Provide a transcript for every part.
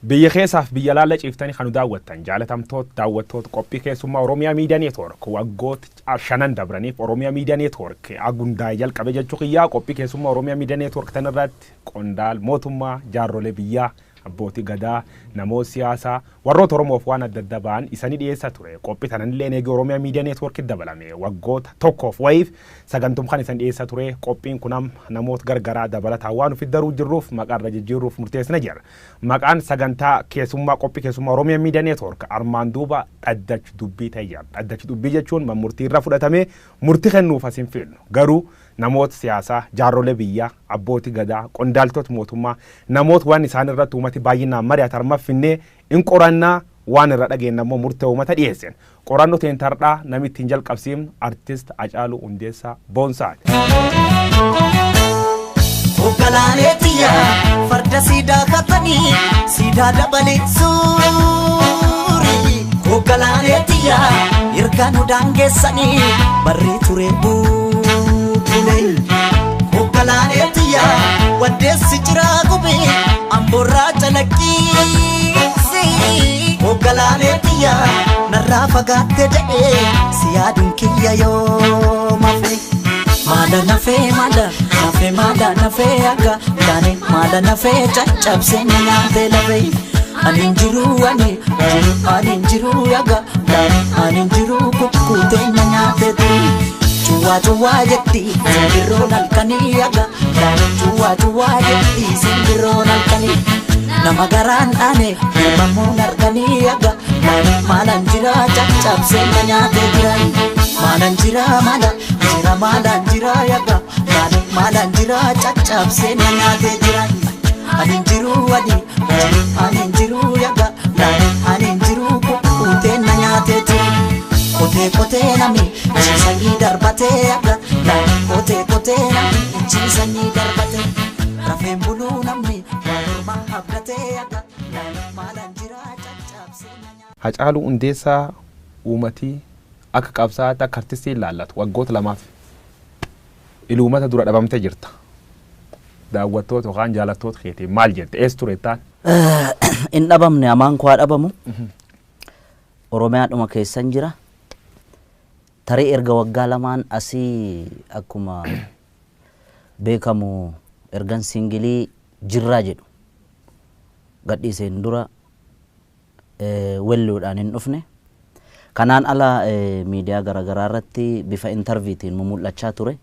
Biyya keessaaf biyya alaalla ciiftanii kan nu daawwattan jaalatamtoota daawwattoota qophii keessummaa Oromiyaa Miidiyaa Neetwoork, waggoota 5 dabraniif Oromiyaa Miidiyaa Neetwoork agundaa'ee jalqabe jechuu kiyyaa, qophii keessummaa Oromiyaa Miidiyaa Neetwoork tan irratti qondaal mootummaa, jaarrolee biyyaa, abbootii gadaa, namoota siyaasaa, warroota Oromoof waan adda adda ba'an isanii dhiyeessaa ture. Qophii tananillee eegee Oromiyaa Miidiyaa Neetwoorkitti dabalame waggoota tokkoof wayiif sagantum kan isan dhiyeessaa ture. Qophiin kun amma namoota gargaraa dabalataan waan ofitti daruu jirruuf maqaa irra jijjiiruuf murteessina jira. Maqaan sagantaa keessummaa qophii keessummaa Oromiyaa Miidiyaa Neetwoork armaan duuba dhaddachi dubbii ta'e jira. Dhaddachi dubbii jechuun murtii irra fudhatamee murtii kennuuf as hin fidnu. Garuu namoota siyaasaa, jaarrolee biyyaa, abbootii gadaa, qondaaltota mootummaa, namoota waan isaan irratti uummati baay'inaan mari'atan arma finnee in qorannaa, waan irra dhageenye immoo murtee uummata dhiyeessin. Qorannoo teentardhaa namni ittiin jalqabsiifnu artist Hacaaluu Hundeessaa Boonsaati. Hoggalaaleetiyya farda siidaa katanii siidaa dabalee suuri. Hoggalaaleetiyya erga nu daangeessanii barree ture bubbule. Hoggalaaleetiyya waddeessi jiraa gubee amboorraa calaqqiisi. Hoggalaaleetiyya narraa fagaatte jedhee si yaaduun kiyya yoo mafe. Maala nafee, maala nafee, maala nafee akka taane, maala nafee caccabsee na nyaatee lafee. Ani hin jiru, ani jiru, ani hin jiru akka taane, ani hin jiru, kukkutee na nyaatee turi. Cuwaa cuwaa jetti simbirroon halkanii akka taane, cuwaa cuwaa jetti simbirroon halkanii. Nama garaan dhaane uumamuun harkanii akka taane, maalaan jira, caccabsee na nyaatee jira. Maalaan jira, maala jira, maalaan jira yakka taane, maalaan jira, caccabsee na nyaatee jira. Ani hin jiru, ani jiru, ani hin jiru yakka taane, ani hin jiru, kukkutee na nyaatee jira. Qotee qotee nami ciisanii darbatee yakka taane, qotee qotee nami ciisanii darbatee, rafeen buluu namni waan ormaa abdatee yakka taane, maalaan jira, caccabsee na nyaatee. Hacaaluu Hundeessaa uummatii akka qabsaa'aatti, akka artistii ilaallatu, waggoota 2f iluumata dura dhabamtee jirta. Daawwattoota yookaan jaalattoota keetiin maal jette? Eessa ture taan? In dhabamne, amaan koo haa dhabamu. Oromiyaadhuma keessan jira. Tarii erga waggaa 2n asii akkuma beekamu ergan single jirraa jedhu gadhiiseen dura welluudhaan hin dhufne. Kanaan ala miidiyaa garaagaraa irratti bifa interviewtiin mul'achaa ture.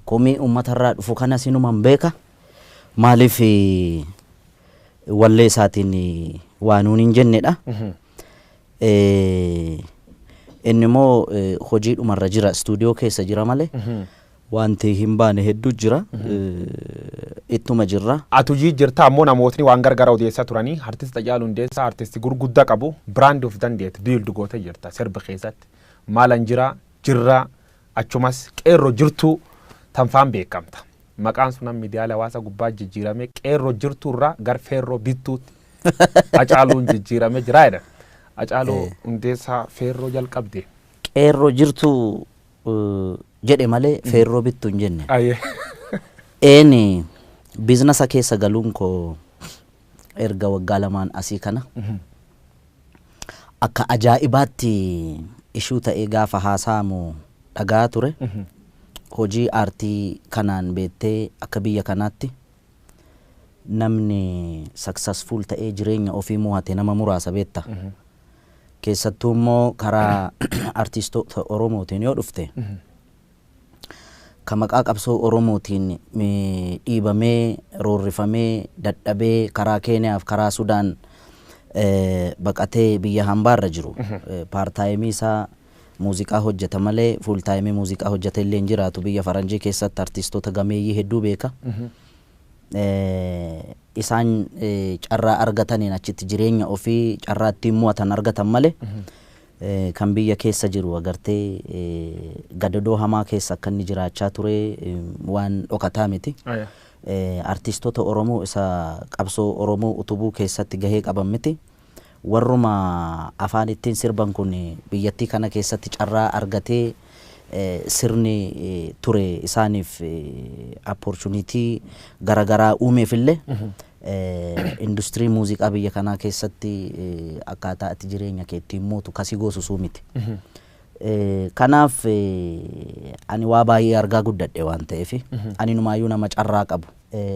Komii uummatarraa dhufu kanas inuman beeka. Maaliif wallee isaatiin waa nuun hin jennedha. Inni immoo hojiidhumarra jira, istuudiyoo keessa jira malee wanti hin baane hedduu jira. Ittuma jirra. Ati hojii jirta, ammoo namootni waan gargara odeessaa turanii artist Hacaaluu Hundeessaa artisti gurguddaa qabu, brand of dandeet build gootee jirta sirba keessatti. Maalan jira, jirra, achumas qeerroo jirtuu tanfaan beekamta. Maqaan sun miidiyaalee hawaasa gubbaa jijjiirame, qeerroo jirtuu irraa gar feerroo bittuutti Hacaaluun jijjiirame jira jedhan. Hacaaluu Hundeessaa feerroo jalqabde. Qeerroo jirtuu jedhe malee feerroo bittuu hin jenne. Eeni, business keessa galuun koo erga waggaa 2n asii kana akka ajaa'ibaatti ishuu ta'ee gaafa haasa'amu dhagaa ture. Hojii aartii kanaan beektee akka biyya kanaatti namni successful ta'ee jireenya ofii mo'ate nama muraasa beekta. Keessattuu immoo karaa artistoota Oromootiin yoo dhufte, ka maqaa qabsoo Oromootiin dhiibamee, roorrifamee, dadhabee karaa Keeniyaaf karaa Sudaan baqatee biyya hambaarra jiru. Part-time isaa muuziqaa hojjeta malee full time muuziqaa hojjeta illee hin jiraatu. Biyya faranjii keessatti artistoota gameeyyii hedduu beeka. Isaan carraa argataniin achitti jireenya ofii carraa ittiin mo'atan argatan malee, kan biyya keessa jiru agartee gadadoo hamaa keessa akka inni jiraachaa ture waan dhokataa miti. Artistoota Oromoo isa qabsoo Oromoo utubuu keessatti gahee qaban miti. Warruma afaan ittiin sirban kun biyyattii kana keessatti carraa argatee, sirni ture isaaniif opportunity garaagaraa uumeef illee Industirii muuziqaa biyya kanaa keessatti akkaataa ati jireenya kee ittiin mootu kasii goosisuu miti. Kanaaf ani waa baay'ee argaa guddadhe waan ta'eef, ani numaayyuu nama carraa qabu.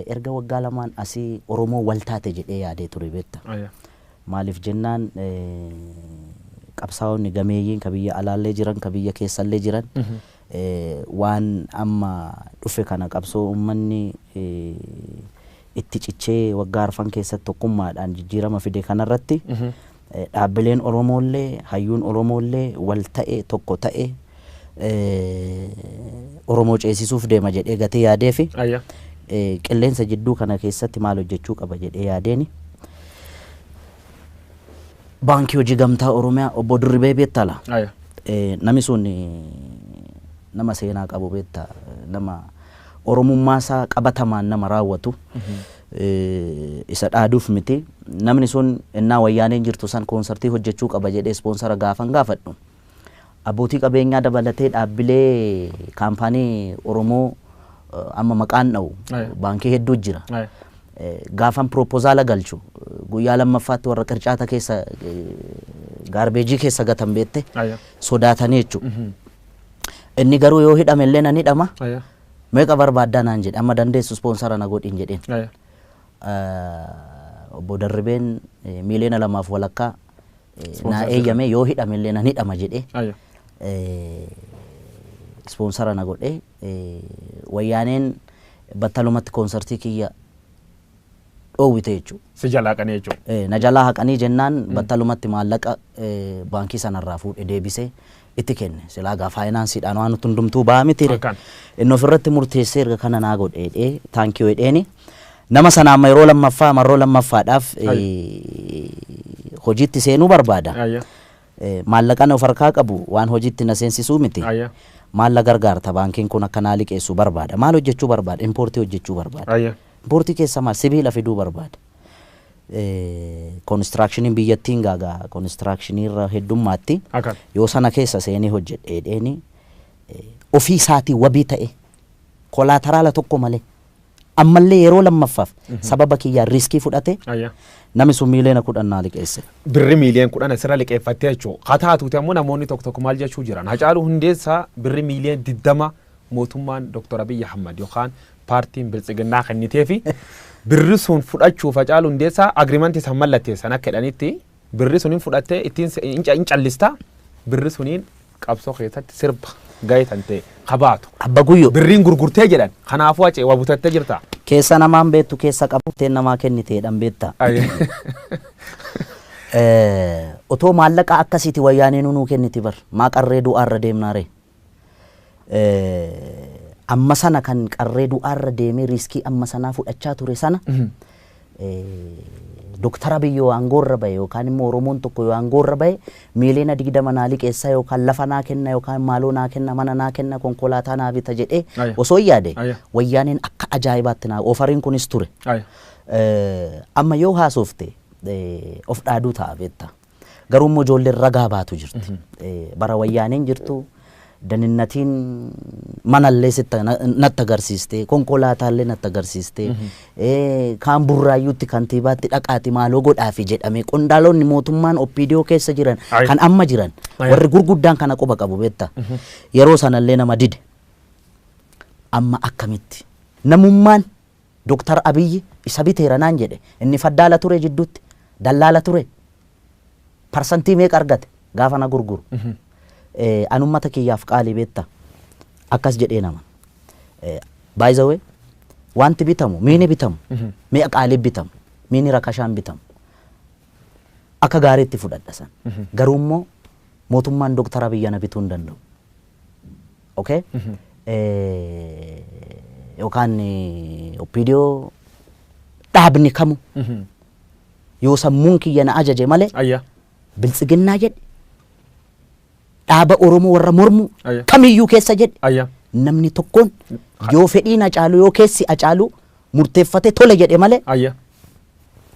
Erga waggaa 2n asii Oromoo wal taate jedhee yaadee ture, beekta. Maaliif jennaan, qabsaa'onni gameeyyiin ka biyya alaallee jiran, ka biyya keessallee jiran, waan amma dhufe kana, qabsoo uummanni itti cichee waggaa 4 keessatti tokkummaadhaan jijjiirama fide kanarratti, dhaabbileen Oromoollee, hayyuun Oromoollee wal ta'e, tokko ta'e, Oromoo ceesisuuf deema jedhee gatii yaadee fi qilleensa jidduu kana keessatti maal hojjechuu qaba jedhee yaadeeni. Baankii Hojii Gamtaa Oromiyaa, obbo Dirribee beektala. Namni sun nama seenaa qabu, beekta, nama Oromummaa isaa qabatamaan nama raawwatu, isa dhaaduuf miti. Namni sun innaa Wayyaaneen jirtu san koonsartii hojjechuu qaba jedhee ispoonsara gaafan gaafadhu. Abbootii qabeenyaa dabalatee dhaabbilee kaampaanii Oromoo amma maqaan dha'u baankii hedduu jira. Gaafan piroopozaala galchu guyyaa lammaffaatti warra qircaata keessa, gaarbeejii keessa gatan, beette, sodaatanii jechuudha. Inni garuu yoo hidhame illee nan hidhama. Meeqa barbaaddaa naan jedhe, amma dandeessu ispoonsara na godhin jedheen. Obbo Darribeen 2.5 miiliyoona naa eeyyame, yoo hidhame illee nan hidhama jedhee ispoonsara na godhe. Wayyaaneen battalumatti koonsartii kiyya dhoowwite jechuudha. Si jalaa haqanii jechuudha. Na jalaa haqanii jennaan battalumatti maallaqa baankii sanarraa fuudhe deebisee itti kenne. Silaa gaa faayinaansiidhaan waan hundumtuu ba'aa miti. Inni ofirratti murteessee erga kana naa godhe, thank you jedheeni. Nama sana amma yeroo lammaffaa, marroo lammaffaadhaaf hojiitti seenuu barbaada. Maallaqan of harkaa qabu waan hojiitti na seensisuu miti. Maal gargaarta, baankiin kun akka naa liqeessuu barbaada. Maal hojjechuu barbaada? Impoortii hojjechuu barbaada. Impoortii keessa maal? Sibiila fiduu barbaada. Koonistiraakshiniin biyyattiin gaagaa koonistiraakshiniirra heddummaatti yoo sana keessa seenee hojjedhe dheeni ofii isaatii wabii ta'e, kolaataraala tokko malee, ammallee yeroo lammaffaaf sababa kiyyaan riiskii fudhate, namni sun 10 miiliyoona naa liqeesse. Birri 10 miiliyoona asirra liqeeffattee jechuudha. Haa taatuuti ammoo namoonni tokko tokko maal jechuu jiran? Hacaaluu Hundeessaa birri 20 miiliyoona mootummaan Dr. Abiyyi Ahmad yookaan paartiin Biltsiginnaa kennitee fi birri sun fudhachuuf Hacaaluu Hundeessaa agreement san mallatteessan akka jedhanitti, birri sun hin fudhattee ittiin hin callista, birri suniin qabsoo keessatti sirba gahee tan ta'e kabaatu. Abba Guyyoo. Birriin gurgurtee jedhan, kanaafuu Hacee waa butattee jirta. Keessa namaan beektu, keessa qabuttee namaa kenniteedhaan beekta. Otoo maallaqa akkasiiti Wayyaanee nuu kenniti bar, maa qarree du'aarra deemnaare? Amma sana kan qarree du'aarra deemee riiskii amma sanaa fudhachaa ture sana, Dooktar Abiy yoo aangoorra bahe yookaan immoo Oromoon tokko yoo aangoorra bahe 20 miiliyoona naa liqeessaa yookaan lafa naa kenna yookaan maaloo naa kenna, mana naa kenna, konkolaataa naa bita jedhee osoo hin yaade, Wayyaaneen akka ajaa'ibaatti naa ofariin kunis ture. Amma yoo haasofte of dhaaduu ta'a, beekta. Garuu immoo ijoolleen ragaa baatu jirti. Bara Wayyaaneen jirtu daninnatiin manallee sitti natti agarsiiste, konkolaataallee natti agarsiiste, kaan Burraayyuutti kantiibaatti dhaqaati maaloo godhaafi jedhame, qondaalonni mootummaan OPDO keessa jiran kan amma jiran warri gurguddaan kana quba qabu, beekta. Yeroo sanallee nama dide. Amma akkamitti namummaan Dooktar Abiyyi isa biteera naan jedhe? Inni faddaala ture, jidduutti dallaala ture, parsantii meeqa argate gaafa na gurguru? An ummata kiyyaaf qaalii, beekta, akkas jedhee nama. By the way, wanti bitamu, miini bitamu mi'a qaalii bitamu, miini rakashaan bitamu, akka gaariitti fudhadha san. Garuu immoo mootummaan Dooktar Abiyyi na bituu hin danda'u. Okay? Yookaan OPDO dhaabni kamu yoo sammuun kiyya na ajaje malee, Biltsiginnaa jedhe, dhaaba Oromoo warra mormu kamiyyuu keessa jedhe, namni tokkoon yoo fedhiin Hacaaluu, yoo keessi Hacaaluu murteeffate tole jedhe malee,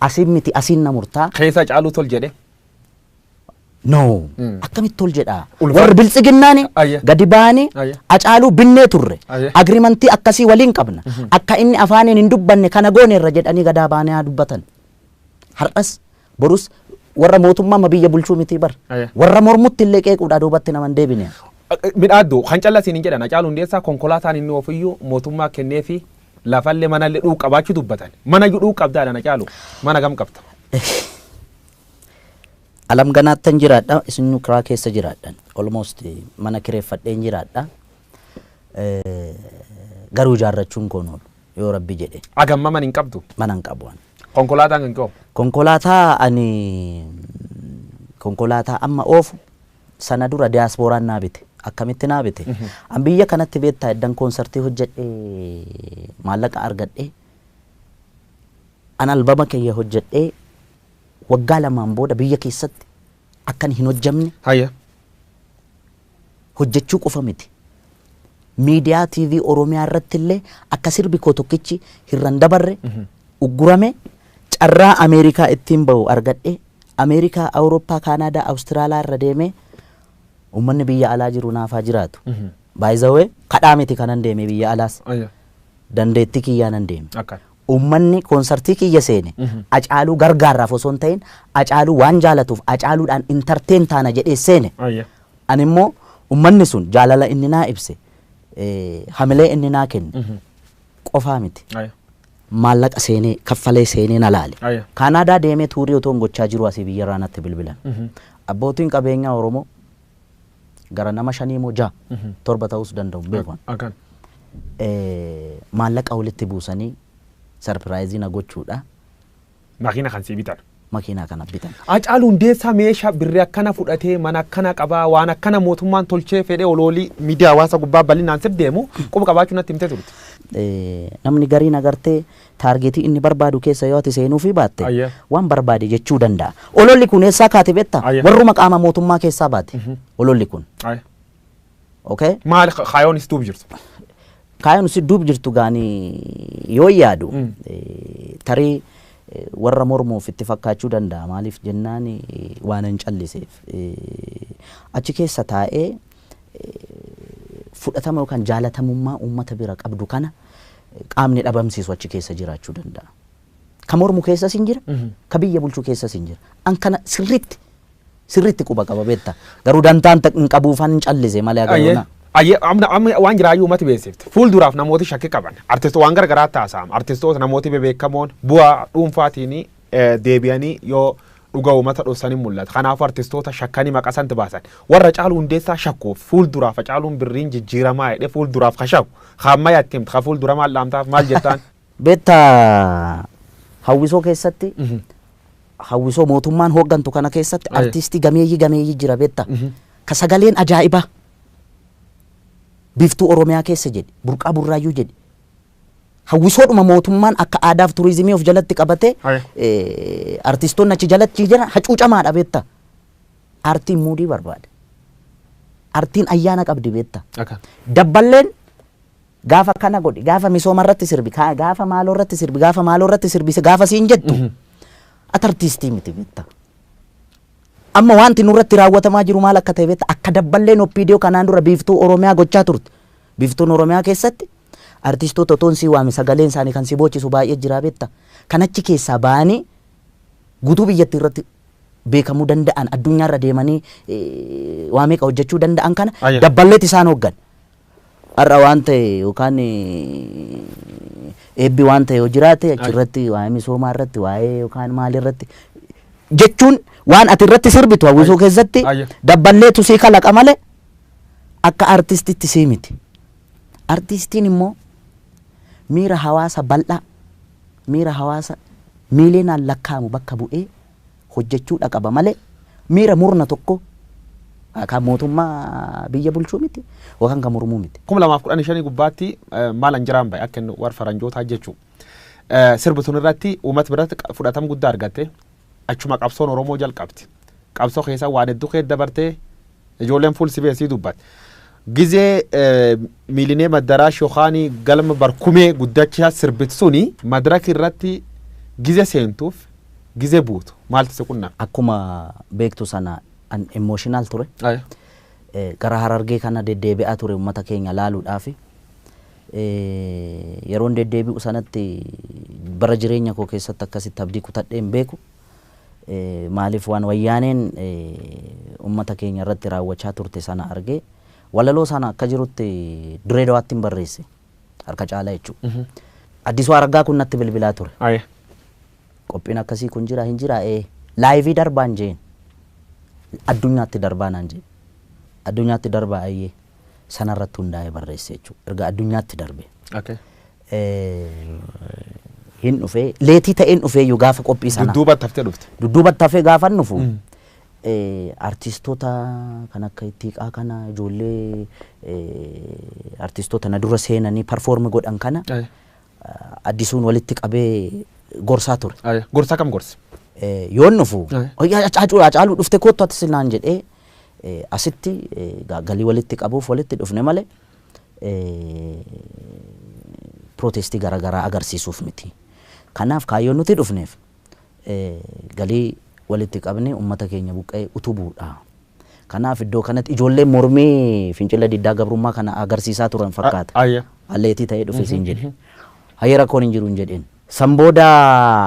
asiin miti, asiin na murtaa. Keessa Hacaaluu tol jedhe. No. Akkamitti ol jedhaa? Ulfa- Warri biltsiginnaani gadi ba'anii Acaaluu binnee turre. Agreement akkasii waliin qabna. Akka inni afaaniin hin dubbanne kana gooneerra jedhanii gadaa ba'anii haa dubbatan. Har'as borus warra mootummaa ma biyya bulchuu miti bar. Warra mormutti illee qeequudhaa duubatti nama hin deebine. Midhaaddu kan callasiin hin jedhan Hacaaluu Hundeessaa konkolaataan inni ofiyyuu mootummaa kennee fi lafallee manallee dhuu qabaachuu dubbatan. Mana iyyuu dhuu qabdaadha Hacaaluu. Mana gam qabda? Alam ganaattan jiraadha, isin kiraa keessa jiraadhan. Almost mana kireeffadheen jiraadha. Garuu ijaarrachuun koon oolu yoo Rabbi jedhe. Agamma mana hin qabdu? Mana hin qabu ani. Konkolaataan kan qabu? Konkolaataa ani konkolaataa amma oofu sana dura diyaaspooraan naa bite. Akkamitti naa bite? An biyya kanatti beektaa eddan koonsartii hojjedhee maallaqa argadhee an albama kiyya hojjedhee waggaa 2 booda biyya keessatti akkan hin hojjamne hojjechuu qofa miti. Miidiyaa TV Oromiyaa irratti illee akka sirbi koo tokkichi hirran dabarre uggurame carraa Ameerikaa ittiin bahu argadhe. Ameerikaa, Awurooppaa, Kaanaadaa, Awustiraaliyaa irra deemee uummanni biyya alaa jiru naafaa jiraatu. By the way, kadhaa miti kanan deeme biyya alaas. Dandeettii kiyyaa nan deeme. Uummanni koonsartii kiyya seene Acaaluu gargaarraaf osoo hin ta'in Acaaluu waan jaalatuuf Acaaluudhaan entertain taana jedhee seene. Ani immoo uummanni sun jaalala inni naa ibse, hamilee inni naa kenne qofaa miti. Maallaqa seenee kaffalee seenee na laale. Kaanaadaa deemee tuurii otoo hin gochaa jiru asii biyya irraa natti bilbilan. Abbootiin qabeenyaa Oromoo gara nama 5 moo 6 7 ta'uus danda'u beeku. Maallaqa walitti buusanii sarpiraayizii na gochuudha. Makiina kan sii bitan. Makiinaa kana bitan. Hacaaluu Hundeessaa meeshaa birrii akkana fudhatee mana akkana qabaa waan akkana mootummaan tolchee fedhee oloolii miidiyaa hawaasa gubbaa bal'inaan sif deemu quba qabaachuu natti himtee turte. Namni gariin agartee taargeetii inni barbaadu keessa yoo ati seenuu fi baatte waan barbaade jechuu danda'a. Ololli kun eessaa kaate beektaa? Warruma qaama mootummaa keessaa baate. Ololli kun. Okay? Maal kaayoon is duub jirtu? Kaayoon is duub jirtu gaanii yoo yaadu tarii warra mormuuf itti fakkaachuu danda'a. Maaliif jennaan waan hin calliseef. Achi keessa taa'ee fudhatama yookaan jaalatamummaa uummata bira qabdu kana qaamni dhabamsiisu achi keessa jiraachuu danda'a. Ka mormu keessas hin jira, ka biyya bulchu keessas hin jira. An kana sirriitti quba qaba beektaa. Garuu dantaan hin qabuufan hin callise malee agaruu. Ayyee, amma waan jiraayyuu uummati beeksifte. Fuulduraaf namooti shakkii qaban. Artistoota waan garagaraa taasisam. Artistoota namooti bebeekamoon bu'aa dhuunfaatiin deebi'anii yoo dhuga uummata dhoksanii mul'ata. Kanaafuu artistoota shakkanii maqaa sanatti baasan. Warra Hacaaluu Hundeessaa shakkuuf fuulduraaf Hacaaluun birriin jijjiiramaa jedhee fuulduraaf ka shakku. Ka ammayyaa itti himtu. Ka fuuldura maal dhaamtaaf maal jettaan? Beektaa hawwisoo keessatti hawwisoo mootummaan hooggantu kana keessatti artistii gameeyyii jira beektaa. Ka sagaleen ajaa'ibaa. Biiftuu Oromiyaa keessa jedhi, burqaa burraayyuu jedhi. Hawwisoodhuma mootummaan akka aadaaf turizimii of jalatti qabate artistoonni achi jalatti jiran hacuucamaadha beektaa. Aartiin muudii barbaada. Aartiin ayyaana qabdi beektaa. Dabballeen gaafa kana godhi, gaafa misooma irratti sirbi, gaafa maaloo irratti sirbi, gaafa maaloo irratti sirbi, gaafa siin jettu ati artistii miti beektaa. Amma wanti nurratti raawwatamaa jiru maal akka ta'e beektaa? Akka dabballeen OPDO kanaan dura biiftuu Oromiyaa gochaa turte. Biiftuun Oromiyaa keessatti artistoota otoon sii waame sagaleen isaanii kan si boochisu baay'ee jira beektaa. Kan achi keessaa ba'anii guutuu biyyattii irratti beekamuu danda'an addunyaarra deemanii waa meeqa hojjechuu danda'an kana dabballeet isaan hooggan. Har'a waan ta'e yookaan eebbi waan ta'e yoo jiraate achirratti waa'ee misoomaa irratti waa'ee yookaan maal irratti jechuun waan ati irratti sirbitu hawwisoo keessatti dabballeetu sii kalaqa malee akka artistitti sii miti. Artistiin immoo miira hawaasa bal'aa miira hawaasa miiliyoonaan lakkaa'amu bakka bu'ee hojjechuudha qaba malee miira murna tokko kan mootummaa biyya bulchuu miti yookaan kan mormuu miti. 2015 gubbaatti maal an jiraan bahe akka inni warra faranjootaa jechuu. Sirbi sun irratti uummata biratti fudhatama guddaa argatte achuma qabsoon Oromoo jalqabdi. Qabsoo keessa waan hedduu keessa dabartee ijoolleen fuul sibeessii dubbatte. Gizee miilinee madaraash yookaan galma barkumee guddachaa sirbitu suni madaraka irratti gize seentuuf gize buutu maaltu si qunname? Akkuma beektu sana An emotional ture. Gara Harargee kana deddeebi'aa ture uummata keenya laaluudhaafi. Yeroon deddeebi'u sanatti bara jireenya koo keessatti akkasitti abdii kutadhee hin beeku. Maaliif waan wayyaaneen uummata keenya irratti raawwachaa turte sana argee walaloo sana akka jirutti Dirree Dawaatti hin barreesse harka caalaa jechuudha. Addisuu Araggaa kun natti bilbilaa ture. Qophiin akkasii kun jira hin jira, live darbaan jeen, addunyaatti darbaa naan jeen, addunyaatti darbaa, ayyee, sanarratti hundaa'ee barreesse jechuudha. Erga addunyaatti darbe. Hin dhufee, late ta'een dhufee iyyuu gaafa qophii sanaa. Dudduubatti haftee dhufte. Dudduubatti hafee gaafa dhufu artistoota kan akka Ittiiqaa kana, ijoollee artistoota na dura seenanii perform godhan kana Addisuun walitti qabee gorsaa ture. Gorsaa kam gorse? Yoon dhufu, "Hacaaluu dhufte, kottu ati," naan jedhee, asitti galii walitti qabuuf walitti dhufne malee protest garaagaraa agarsiisuuf miti. Kanaaf kaayyoon nuti dhufneef galii walitti qabne uummata keenya buqqee utubuudha. Kanaaf iddoo kanatti ijoolleen mormii fincila diddaa gabrummaa kana agarsiisaa turan fakkaata. Late ta'ee dhufe siin jedhe. Hayyee, rakkoon hin jiru hin jedheen. San booda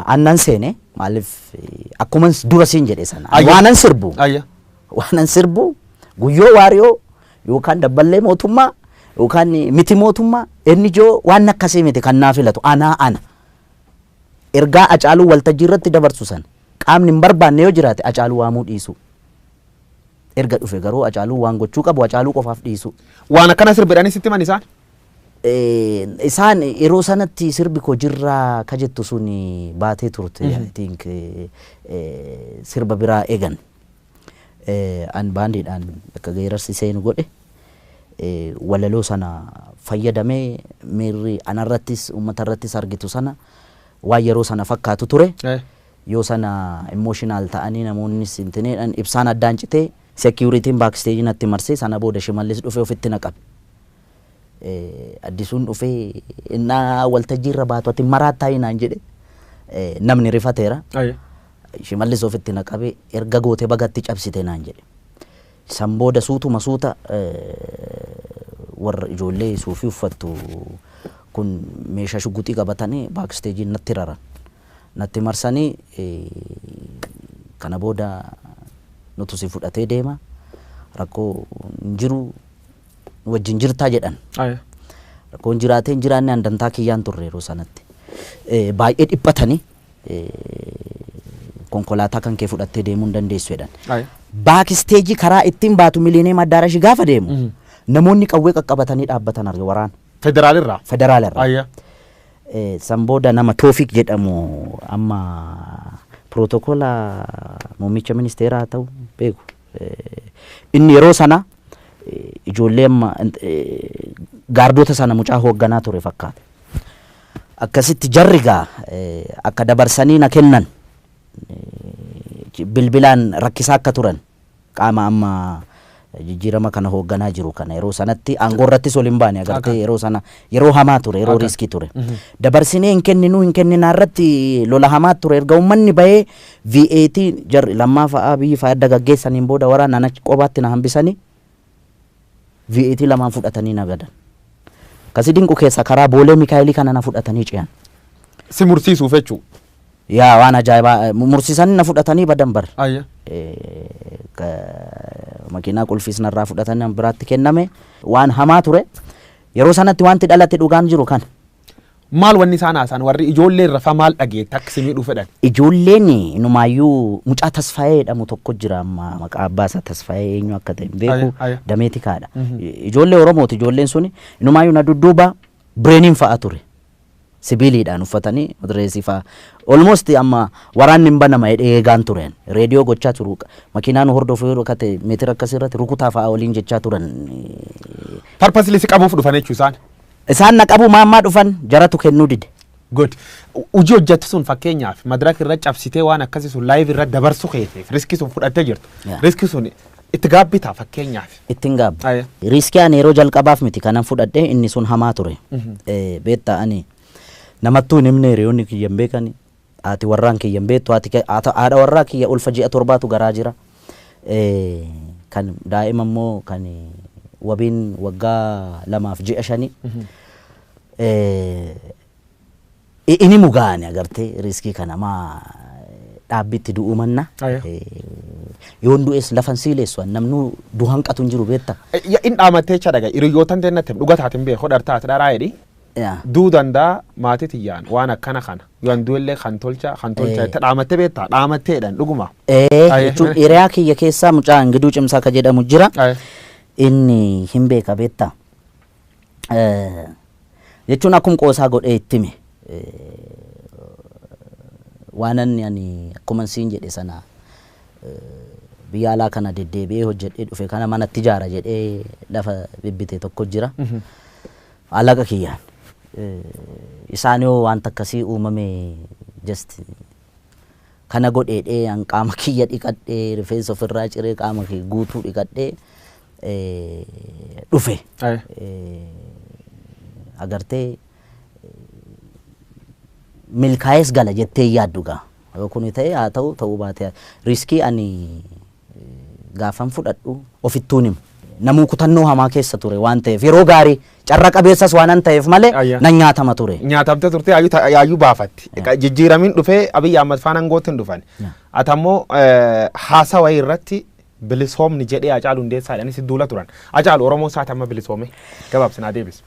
annan seene, maaliif akkuma dura siin jedhe sana waanan sirbu. Waanan sirbu Guyyoo Waariyoo yookaan dabballee mootummaa yookaan miti mootummaa NGO waan akkasii miti kan naa filatu anaa ana. Ergaa Hacaaluu waltajjii irratti dabarsu sana qaamni hin barbaanne yoo jiraate Hacaaluu waamuu dhiisu. Erga dhufe garuu Hacaaluu waan gochuu qabu Hacaaluu qofaaf dhiisu. Waan akkana sirbidhanii sitti himan isaan? Isaan yeroo sanatti sirbi koo jirraa ka jettu sun baatee turte, I think sirba biraa eegan. An baandiidhaan akka geerarsi seenu godhe, walaloo sana fayyadamee miirri anarrattis uummatarrattis argitu sana waan yeroo sana fakkaatu ture. Yoo sana emotional ta'anii namoonnis intineedhaan ibsaan addaan citee securityn backstage natti marsee, sana booda Shimallis dhufee ofitti na qabe. Addisuun dhufee, "Innaa waltajjii irra baatu ati maraattaa?" naan jedhe, namni rifateera. Shimallis ofitti na qabe, "Erga goote bagatti cabsite," naan jedhe. San booda suutuma suuta warra ijoollee suufii uffattu kun meeshaa shuguxii qabatanii backstage natti raran. Natti marsanii, "Kana booda nutu si fudhatee deema, rakkoo hin jiru, nu wajjin jirtaa," jedhan. Rakkoon jiraatee hin jiraanne an dantaa kiyyaan turre yeroo sanatti. Baay'ee dhiphatanii, "Konkolaataa kan kee fudhattee deemuu hin dandeessu," jedhan. Backstage karaa ittiin baatu Miliineem Addaarashi gaafa deemu namoonni qawwee qaqqabatanii dhaabbatan arge, waraana. Federaalirraa? Federaalarraa. San booda nama Toofik jedhamu, amma pirootokola muummicha ministeeraa haa ta'u beeku. Inni yeroo sana ijoollee amma gaardota sana mucaa hoogganaa ture fakkaata. Akkasitti jarri gaa akka dabarsanii na kennan bilbilaan rakkisaa akka turan qaama amma jijjiirama kana hoogganaa jiru kana, yeroo sanatti aangoo irrattis ol hin baane agartee, yeroo sana yeroo hamaa ture, yeroo risk ture. Dabarsinee hin kenninuu hin kenninaa irratti lola hamaa ture. Erga uummanni bahee VAT jarri lammaa fa'aa biyyi fa'aa adda gaggeessaniin booda waraana achi qobaatti na hambisanii VAT lamaan fudhatanii na gadan. Kasi dinqu keessa karaa Boolee Mikaayilii kana na fudhatanii ce'an. Si mursiisuuf jechuu? Yaa, waan ajaa'ibaa, mursiisanii na fudhatanii badan bar. Makiinaa qulfiis narraa fudhatanii biraatti kenname, waan hamaa ture. Yeroo sanatti wanti dhalate dhugaan jiru kana. Maal wanni isaan haasa'an, warri ijoollee irra fa maal dhageette akka si miidhuu fedhan? Ijoolleen inumaayyuu mucaa Tasfaayee jedhamu tokko jira, amma maqaa abbaa isaa Tasfaayee eenyu akka ta'e hin beeku, damee tikaadha. Ijoollee Oromooti, ijoolleen suni inumaayyuu na dudduuba bireeniin fa'a ture. Sibiiliidhaan uffatanii madireesii fa'a. Almost amma waraanni hin banama jedhee eegaan tureen. Reediyoo gochaa turu. Makiinaan hordofu yeroo akka ta'e meetira akkasii irratti rukutaa fa'a waliin jechaa turan. Purposely si qabuuf dhufan jechuu isaan? Isaan na qabu maammaa dhufan, jaratu kennuu dide. Good. Hojii hojjettu sun, fakkeenyaaf madaraka irra cabsitee waan akkasii sun live irra dabarsu keetiif risk sun fudhattee jirtu. Risk sun itti gaabbitaa fakkeenyaaf? Ittiin gaabba. Risk ani yeroo jalqabaaf miti kanan fudhadhe, inni sun hamaa ture. Beektaa, ani namattuu hin himne, hiriyoonni kiyya hin beekani. Haati warraan kiyya hin beektu, haadha warraa kiyya ulfa ji'a 7tu garaa jira. Kan daa'ima immoo kan wabiin waggaa 2 fi ji'a 5. Inni mugaane agartee riskii kana maa dhaabbitti du'uu manna. Yoon du'es lafan siileessu namnu du'an qatu hin jiru beekta. In dhaamattee jecha dhaga hiriyyootan teennatti dhuga taatin beeku dhartaate dharaa jedhi. Duu danda'a maatii tiyyaan waan akkana kana yoon du'ellee kan tolcha itti dhaamattee beektaa dhaamatteedhaan dhuguma. Jechuun hiriyaa kiyya keessaa mucaa Ingiduu Cimsaa ka jedhamu jira. Inni hin beeka beektaa. Jechuun akkuma qoosaa godhee itti hime. Waan ani akkuma siin jedhe sana biyya alaa kana deddeebi'ee hojjedhee dhufe kana manatti ijaara jedhee lafa bibbite tokko jira. Alaqa kiyyaan. Isaan yoo wanta akkasii uumame just kana godheedhee an qaama kiyya dhiqadhee rifeensa ofirraa ciree qaama kiyya guutuu dhiqadhee dhufe. Agartee milkaa'ees gala jettee yaaddu gaa. Yoo kun ta'e haa ta'u ta'uu baate riskii ani gaafan fudhadhu ofittuun himu. Namuu kutannoo hamaa keessa ture waan ta'eef yeroo gaarii carra qabeessas waan an ta'eef malee nan nyaatama ture. Nyaatamte turte yaayyuu baafatti. Jijjiiramiin dhufee Abiyyi Ahmad faana aangootti hin dhufan. Ati ammoo haasawa irratti bilisoomni jedhee Hacaaluu Hundeessaa jedhanii si duula turan. Hacaalu Oromoon isaati amma bilisoome gabaabsinaa deebis.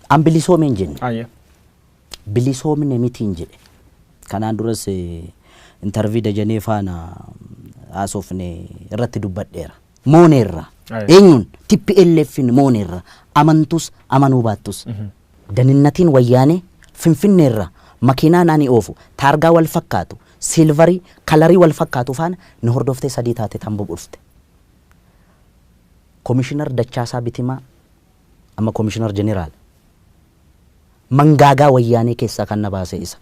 An bilisoome hin jenne. Bilisoomne miti hin jedhe. Kanaan duras intarvii Dajanee faana haasofne irratti dubbadheera. Mooneerra. Eenyuun TPLF'n mooneerra. Amantus amanuu baattus. Daninnatiin wayyaanee Finfinneerra makiinaan ani oofu taargaa wal fakkaatu silvarii kalarii wal fakkaatu faana nu hordoftee 3 taate tamboo dhufte. Komishinar Dachaasaa Bitimaa amma komishinar jeneraal mangaagaa wayyaanee keessaa kan na baase isa.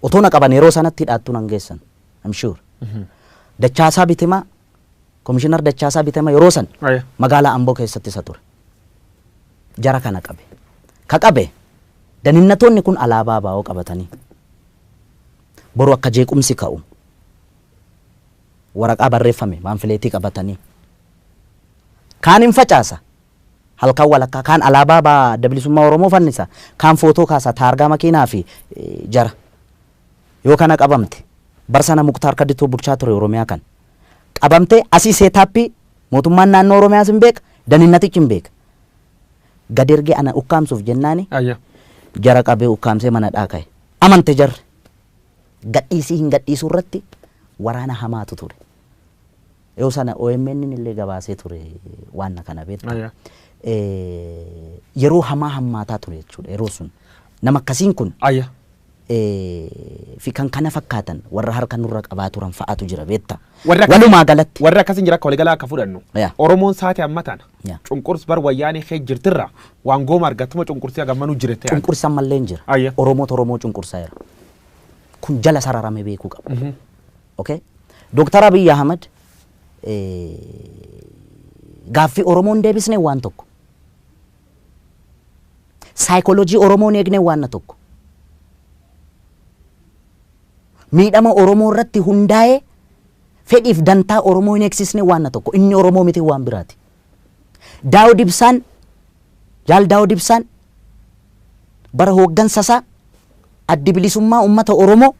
Otoo na qaban yeroo sanatti hidhaattuu nan geessan. I'm sure. Dachaasaa Bitimaa komishinar Dachaasaa Bitimaa yeroo san magaalaa Amboo keessatti isa ture. Jara kana qabe. Ka qabe daninnatoonni kun alaabaa baa'oo qabatanii boru akka jeequmsi ka'u waraqaa barreeffame paanfileetii qabatanii kaan hin facaasa halkan walakkaa kaan alaabaa baa adda bilisummaa Oromoo fannisa kaan footoo kaasa taargaa makiinaa fi jara yoo kana qabamte bar sana Muktaar Kadditoo bulchaa ture Oromiyaa kan qabamte asii seetaappii mootummaan naannoo Oromiyaas hin beeka daninnatichi hin beeka gad ergee ana ukkaamsuuf jennaani jara qabee ukkaamsee mana dhaaka'e amante jarri gadhiisii hin gadhiisuu irratti waraana hamaatu ture. Yoo sana OMN illee gabaasee ture waan kana beekta. Yeroo hamaa hammaataa ture jechuudha yeroo sun nama akkasiin kun fi kan kana fakkaatan warra harka nurra qabaa turan fa'aatu jira beekta. Walumaa galatti. Warra akkasiin jira akka waliigalaa akka fudhannu. Oromoon saate amma tana. Cunqurs bar wayyaanee kee jirtirra waan gooma argattuma cunqursii hagammanuu jirte. Cunqursa mallee hin jira. Oromoota Oromoo cunqursaa jira. Kun jala sararame beekuu qaba. Okay? Dooktar Abiyyi Ahmad gaaffii Oromoon deebisne waan tokko. Saayikooloojii Oromoon eegne waan tokko. Miidhama Oromoo irratti hundaa'ee fedhiif dantaa Oromoo hin eegsisne waan tokko. Inni Oromoo miti waan biraati. Daawud Ibsaan Jaal Daawud Ibsaan bara hooggansa isaa addi bilisummaa uummata Oromoo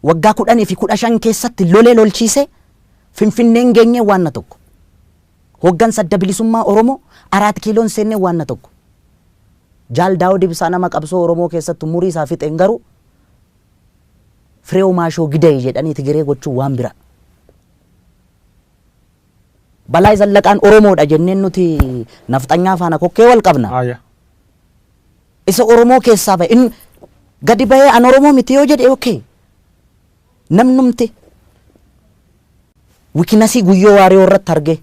waggaa 10 fi 15 keessatti lolee lolchiise Finfinneen geenye waan tokko. Hooggansa adda bilisummaa Oromoo 4 kiiloon seenne waan tokko. Jaal Daawud Ibsaa nama qabsoo Oromoo keessatti umurii isaa fixeen garuu Fireew Maashoo Gidee jedhanii Tigiree gochuu waan bira. Balaa Zallaqaan Oromoodha jenneen nuti nafxanyaa faana kokkee wal qabna. Isa Oromoo keessaa ba'e inni gadi ba'ee an Oromoo miti yoo jedhe okay. Namnumti wikinasii guyyoo waaree irratti arge.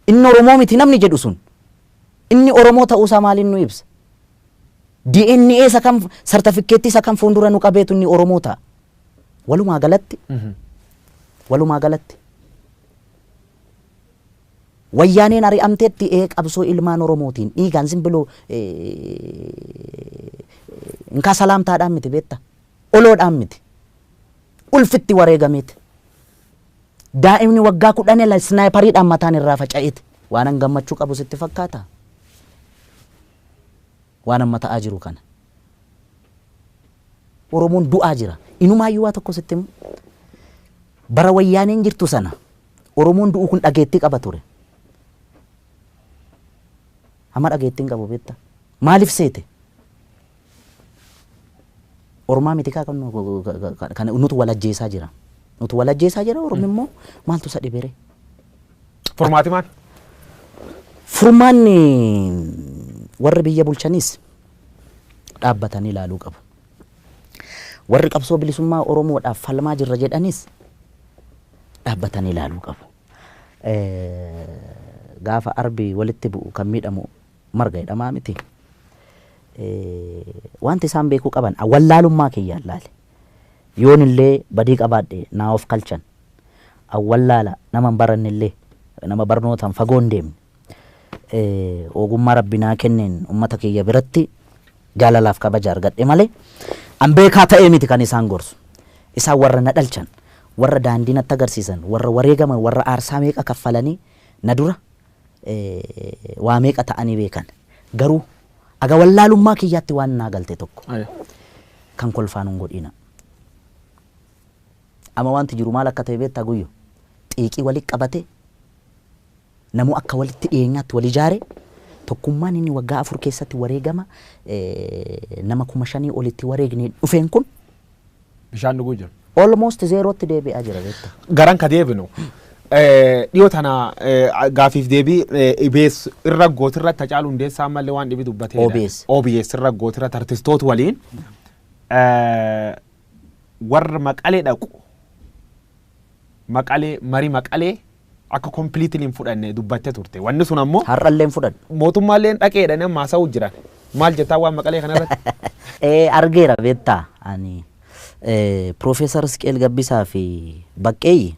Inni Oromoo miti namni jedhu sun inni Oromoo ta'uusaa maaliin nu ibsa? DNA isa kam sartifikeettii isa kam fuuldura nu qabeetu inni Oromoo ta'a. Walumaa galatti. Walumaa galatti. Wayyaaneen ari'amteetti qabsoo ilmaan Oromootiin dhiigaan simbiloo inkaa salaamtaadhaan miti beekta. Oloodhaan miti. Ulfitti wareegameeti. Daa'imni waggaa 10 snaayipariidhaan mataan irraa faca'eeti. Waan an gammachuu qabu sitti fakkaata? Waan amma ta'aa jiru kana. Oromoon du'aa jira. Inumaayyuu waa tokko sitti himu. Bara wayyaaneen jirtu sana Oromoon du'uu kun dhageettii qaba ture. Amma dhageettii hin qabu beekta. Maaliif seete? Ormaa miti kaa kan nutu wal ajjeesaa jira. Nutu wal ajjeesaa jira. Ormi immoo maaltu isa dhibere? Furmaati maal? Furmaanni warri biyya bulchanis dhaabbatanii ilaaluu qabu. Warri qabsoo bilisummaa Oromoodhaaf falmaa jirra jedhanis dhaabbatanii ilaaluu qabu. Gaafa arbi walitti bu'u kan miidhamu marga jedhamaa miti. Wanti isaan beekuu qaban wallaalummaa kiyyaan laale. Yoon illee badii qabaadhe naa of kalchan. Awwallaala nama hin baranne illee nama barnootaan fagoo hin deemne. Ogummaa rabbi naa kenneen uummata kiyya biratti jaalalaaf kabaja argadhe malee an beekaa ta'ee miti kan isaan gorsu. Isaan warra na dhalchan, warra daandii natti agarsiisan, warra wareegaman, warra aarsaa meeqa kaffalanii na dura waa meeqa ta'anii beekan. Garuu aga wallaalummaa kiyyaatti waan naa galte tokko kan kolfaan hin godhina. Amma wanti jiru maal akka ta'e beektaa Guyyo? Xiiqii walitti qabate namuu akka walitti dhiyeenyaatti wal ijaare tokkummaan inni waggaa 4 keessatti wareegama nama 5,000 olitti wareegne dhufeen kun bishaan dhuguu jira. Almost zeerootti deebi'aa jira beektaa. Garan ka deebinu dhiyoo tana gaafiif deebii OBS irra gootirra Haacaaluu Hundeessaa ammallee waan dhibi dubbateedha. OBS. OBS irra gootirra artistoota waliin warra Maqalee dhaqu Maqalee marii Maqalee akka completely hin fudhanne dubbattee turte. Wanni sun ammoo Har'allee hin fudhannu. Mootummaallee dhaqeedhaan amma haasa'uu jiran. Maal jettaa waan Maqalee kanarratti? Argeera beektaa ani Piroofeesar Isqeel Gabbisaa fi Baqqeeyyi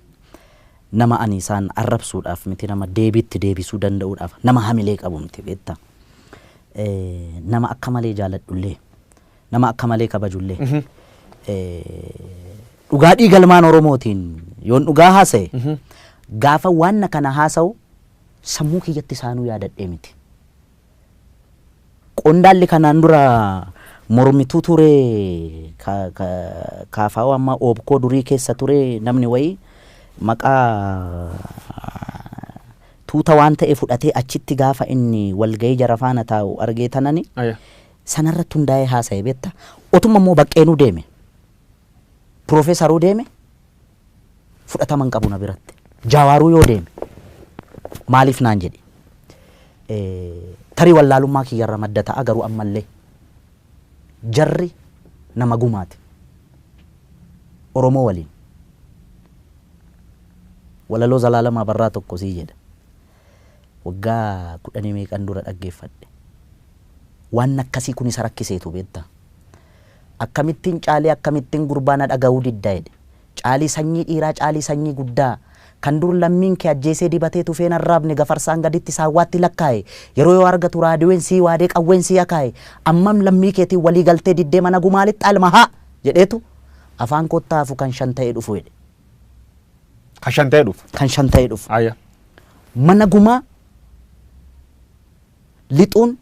nama ani isaan arrabsuudhaaf miti, nama deebiitti deebisuu danda'uudhaaf nama hamilee qabu miti beektaa. Nama akka malee jaaladhullee nama akka malee kabajullee dhugaa dhiigalmaan Oromootiin yoon dhugaa haasa'e gaafa waan kana haasa'u sammuu kiyyatti isaanuu yaadadhee miti. Qondaalli kanaan dura mormituu ture kaafaa'oo amma oobkoo durii keessa ture namni wayii maqaa tuuta waan ta'e fudhatee achitti gaafa inni walgahii jara faana taa'u argee tanani sanarratti hundaa'ee haasa'e beektaa. Otuma immoo Baqqeenuu deeme Piroofeesaruu deeme fudhatama hin qabu na biratti. Jaawaaruu yoo deeme maaliif naan jedhe tarii wallaalummaa kiyyarra madda ta'a garuu ammallee jarri nama gumaati. Oromoo waliin walaloo Zalaalamaa Barraa tokko sii jedha. Waggaa 10 meeqan dura dhaggeeffadhe. Waan akkasii kun isa rakkiseetu beektaa. Akkamittiin caalii akkamittiin gurbaa na dhaga'uu didda jedhe. Caalii sanyii dhiiraa caalii sanyii guddaa kan dur lammiin kee ajjeesee dibatee tufeen arraabne gafarsaan gaditti saawwaatti lakkaa'e yeroo yoo argatu raadiyoon sii waadee qawween sii akaa'e ammam lammii keetiin walii galtee diddee mana gumaalitti alma haa jedheetu afaan kottaafu kan 5 ta'ee dhufu jedhe. Kan 5 ta'ee dhufu. Kan 5 ta'ee dhufu. Mana gumaa lixuun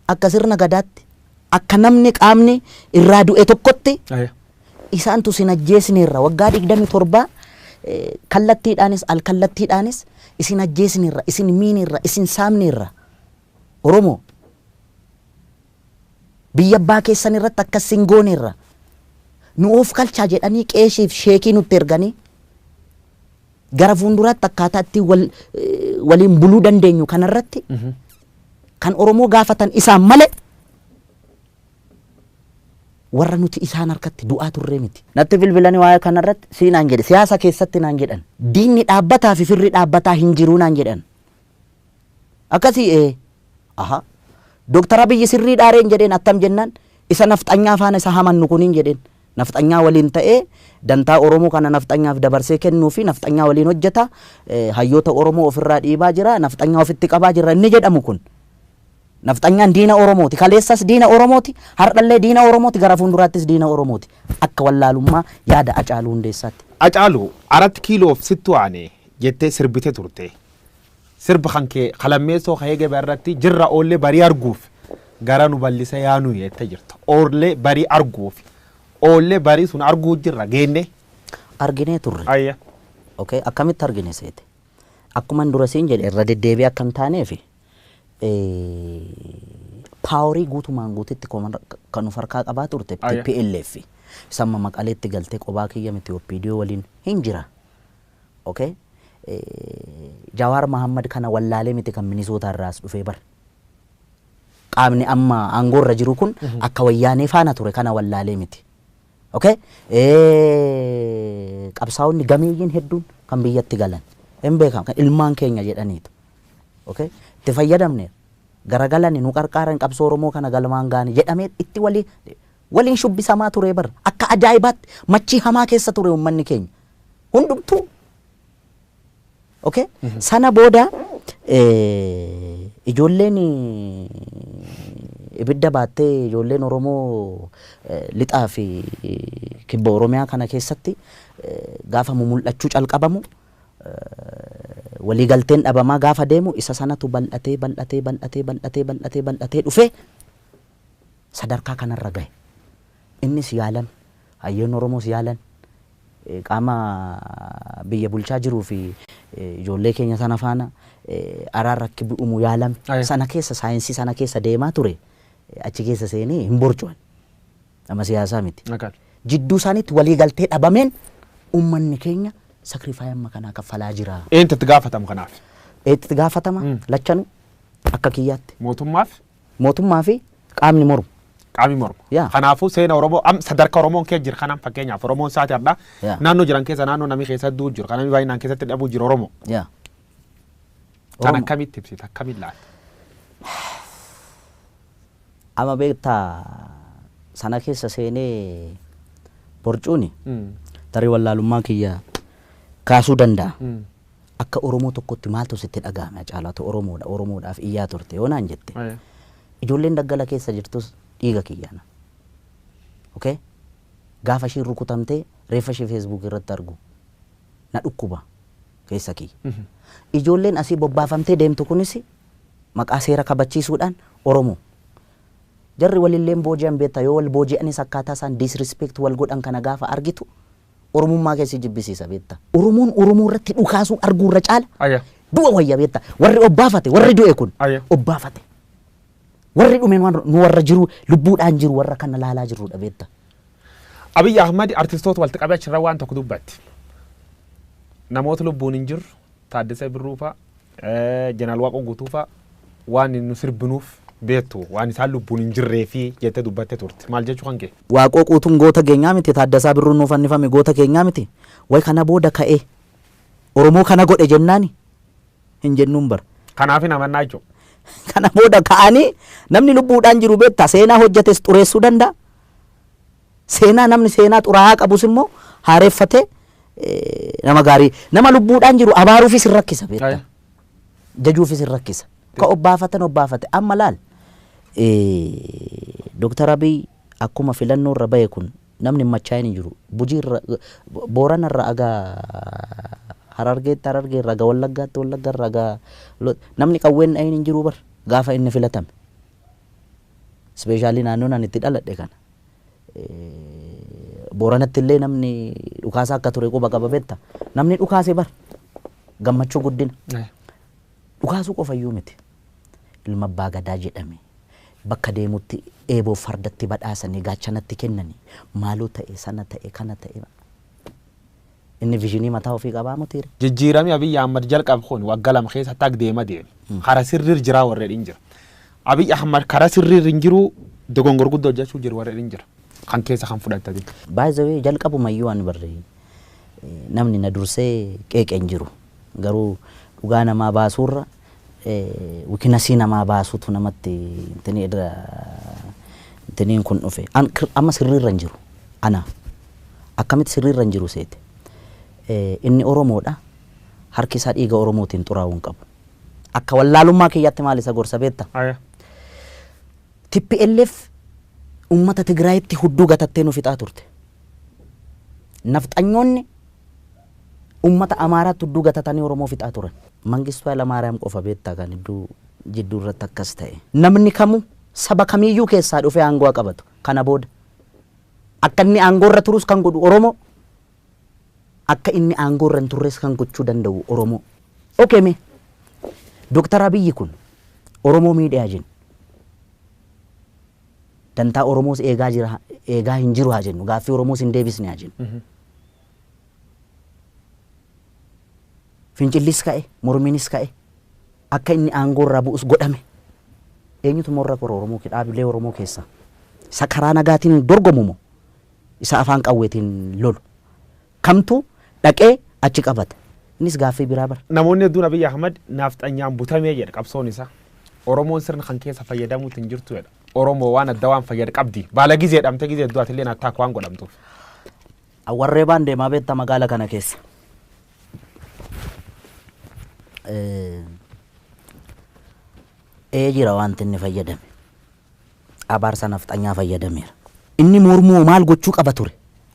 akka sirna gadaatti akka namni qaamni irraa du'e tokkotti isaantu sin ajjeesneerra waggaa 27 kallattiidhaanis alkallattiidhaanis isin ajjeesneerra isin miineerra isin saamneerra Oromoo biyya abbaa keessan irratti akkas sin gooneerra nu of kalchaa jedhanii qeeshiif sheekii nutti erganii gara fuulduraatti akkaataa itti waliin buluu dandeenyu kanarratti kan Oromoo gaafatan isaan malee warra nuti isaan harkatti du'aa turre miti. Natti bilbilanii waa'ee kanarratti sii naan jedhe siyaasa keessatti naan jedhan diinni dhaabbataa fi firri dhaabbataa hin jiruu naan jedhan. Akkasii aha Dooktar Abiyyi sirrii dhaareen jedheen attam jennaan isa nafxanyaa faana isa hamannu kuniin jedheen Nafxanyaa waliin ta'ee dantaa Oromoo kana nafxanyaaf dabarsee kennuu fi nafxanyaa waliin hojjeta, hayyoota Oromoo ofirraa dhiibaa jira, nafxanyaa ofitti qabaa jira inni jedhamu kun. Nafxanyaan diina Oromooti. Kaleessas diina Oromooti. Har'allee diina Oromooti. Gara fuulduraattis diina Oromooti. Akka wallaalummaa yaada Hacaaluu Hundeessaatti. Hacaaluu, 4 kiiloof sittu aane jettee sirbite turte. Sirba kan kee kalammeessoo ka'ee gabaa irratti jirra oollee barii arguuf gara nu bal'isa yaanuu jettee jirta. Oollee barii arguuf. Oollee barii sun arguu jirra geenne. Arginee turre. Ayya. Okay, akkamitti argine seete? Akkuma dura siin jedhe irra deddeebi'ee akka hin taaneefi paaworii guutumaan guututti kan of harkaa qabaa turte TPLF. Samma Maqaleetti galtee qobaa kiyya miti OPDO waliin hin jira. Okay? Jawaar Mahammad kana wallaalee miti kan Minisootaa irraas dhufee bar. Qaamni amma aangoorra jiru kun akka wayyaanee faana ture kana wallaalee miti. Okay? Qabsaa'onni gameeyyiin hedduun kan biyyatti galan. Hin beekamu kan ilmaan keenya jedhaniitu. Okay? Itti fayyadamne garagalani nu qarqaaran qabsoo Oromoo kana galmaan gaane jedhamee itti waliin shubbisamaa ture bar. Akka ajaa'ibaatti machii hamaa keessa ture uummanni keenya. Hundumtuu. Okay? Sana booda ijoolleen ibidda baattee ijoolleen Oromoo lixaa fi kibba Oromiyaa kana keessatti gaafa mumul'achuu calqabamu waliigalteen dhabamaa gaafa deemu isa sanatu bal'atee bal'atee bal'atee bal'atee bal'atee bal'atee dhufee sadarkaa kanarra gahe. Innis yaalan, hayyoon Oromoos yaalan, qaama biyya bulchaa jiruu fi ijoollee keenya sana faana araarra akka bu'umu yaalame. Sana keessa saayinsii sana keessa deemaa ture achi keessa seenee hin borcuwan. Nama siyaasaa miti. Jidduu isaaniitti waliigaltee dhabameen uummanni keenya sakrifaayii amma kanaa kaffalaa jira. Eenyutti itti gaafatama kanaaf? Eenyutti itti gaafatama? Lachanuu akka kiyyaatti. Mootummaaf? Mootummaa fi qaamni mormu. Qaamni mormu. Kanaafuu seena Oromoo am sadarkaa Oromoon kee jira kanaan fakkeenyaaf Oromoon isaati har'a naannoo jiran keessa naannoo namni keessa du'u jiru kan namni baay'inaan keessatti dhabuu jiru Oromoo. Kan akkamitti ibsita akkamitti laata? Amma beektaa sana keessa seenee borcuuni tarii wallaalummaa kiyya kaasuu danda'a. Akka Oromoo tokkotti maaltu sitti dhaga'ame Hacaalaatu Oromoodha Oromoodhaaf iyyaa turte yoo naan jette. Ijoolleen daggala keessa jirtus dhiiga kiyyaana. Okay? Gaafa ishiin rukutamtee reeffa ishee Facebook irratti argu na dhukkuba keessa kiyya. Ijoolleen asii bobbaafamtee deemtu kunis maqaa seera kabachiisuudhaan Oromoo. Jarri walilleen booji'an beektaa yoo wal booji'anis akkaataa isaan disrespect wal godhan kana gaafa argitu Oromummaa keessi jibbisiisa beektaa. Oromoon Oromoo irratti dhukaasuu arguu irra caala. Du'a wayya beektaa. Warri obbaafate warri du'e kun obbaafate. Warri dhumeen nu warra jiru lubbuudhaan jiru warra kana laalaa jirrudha beektaa. Abiyyi Ahmad artistoota walitti qabee achirra waan tokko dubbatti. Namoota lubbuun hin jirru Taaddasee Birruu fa'a, Jeneraal Waaqoo Guutuu fa'a waan nu sirbinuuf beektu waan isaan lubbuun hin jirree fi jettee dubbattee turte. Maal jechuu kan kee? Waaqoo Guutuun goota keenyaa miti, Taaddasaa Birruun nuuf fannifame goota keenyaa miti. Way kana booda ka'ee Oromoo kana godhe jennaani hin jennuun bara. Kanaaf hin amannaa jechuudha. Kana booda ka'anii namni lubbuudhaan jiru beektaa seenaa hojjetes xureessuu danda'a. Seenaa namni seenaa xuraa'aa qabus immoo haareeffatee nama gaarii nama lubbuudhaan jiru abaaruufis hin rakkisa beektaa. Jajuufis hin rakkisa. Ka obbaafatan obbaafate amma laal Dooktar Abiy akkuma filannoo irra bahe kun namni machaa'in hin jiru. Bujii irra Boorana irra agaa Harargeetti Harargee irra agaa Wallaggaatti Wallagga irra agaa namni qawween dhahin hin jiru bar gaafa inni filatame. Ispeeshaalii naannoon ani itti dhaladhe kana. Booranatti illee namni dhukaasa akka ture quba qaba beektaa. Namni dhukaase bar gammachuu guddina. Dhukaasuu qofa iyyuu miti. Ilma abbaa gadaa jedhame. Bakka deemutti eeboo fardatti badhaasanii gaachanatti kennanii maaloo ta'e sana ta'e kana ta'e. Inni viishinii mataa ofii qabaa mutiire. Jijjiiramni Abiyyi Ahmad jalqabe kun waggaa 2 keessa tag deema deeme. Karaa sirriir jiraa warreen hin jira. Abiyyi Ahmad karaa sirriir hin jiru dogongor guddoo hojjechuu jiru warreen hin jira. Kan keessa kan fudhatanii. By the way jalqabumayyuu ani barree namni na dursee qeeqee hin jiru. Garuu dhugaa namaa baasuurra wikinasii namaa baasuutu namatti intiniin kun dhufe. Amma sirriirra hin jiru. Ana. Akkamitti sirriirra hin jiru seete. Inni Oromoodha. Harki isaa dhiiga Oromootiin xuraa'uu hin qabu. Akka wallaalummaa kiyyaatti maal isa gorsa beekta? TPLF uummata Tigraayitti hudduu gatattee nu fixaa turte. Nafxanyoonni uummata Amaaraatti hudduu gatatanii Oromoo fixaa turan. Mangistuu Hayilamaariyaam qofa beektaa kan hedduu jidduu irratti akkas ta'e. Namni kamuu saba kamiiyyuu keessaa dhufee aangoo qabatu kana booda. Akka inni aangoo irra turus kan godhu Oromoo. Akka inni aangoo irra hin turres kan gochuu danda'u Oromoo. Okay mee Dooktar Abiyyi kun Oromoo miidhaa jennu. Dantaa Oromoos eegaa jira eegaa hin jiru haa jennu gaaffii Oromoos hin deebisne haa jennu. Fincillis ka'e mormiinis ka'e akka inni aangoo irraa bu'us godhame. Eenyutu morra kora Oromoo dhaabilee Oromoo keessaa? Isa karaa nagaatiin dorgomu moo? Isa afaan qawweetiin lolu? Kamtu dhaqee achi qabata? Innis gaaffii biraa bara. Namoonni hedduun Abiyyi Ahmad nafxanyaan butamee jedha qabsoon isaa. Oromoon sirna kan keessa fayyadamuutti hin jirtu jedha. Oromoo waan adda waan fayyada qabdi. Baala gizee dhamte gizee hedduu atillee attaak waan godhamtuuf. Warree baan deemaa beektaa magaala kana keessa. Ee jira wanti inni fayyadame. Abaarsa nafxanyaa fayyadameera. Inni mormuu maal gochuu qaba ture?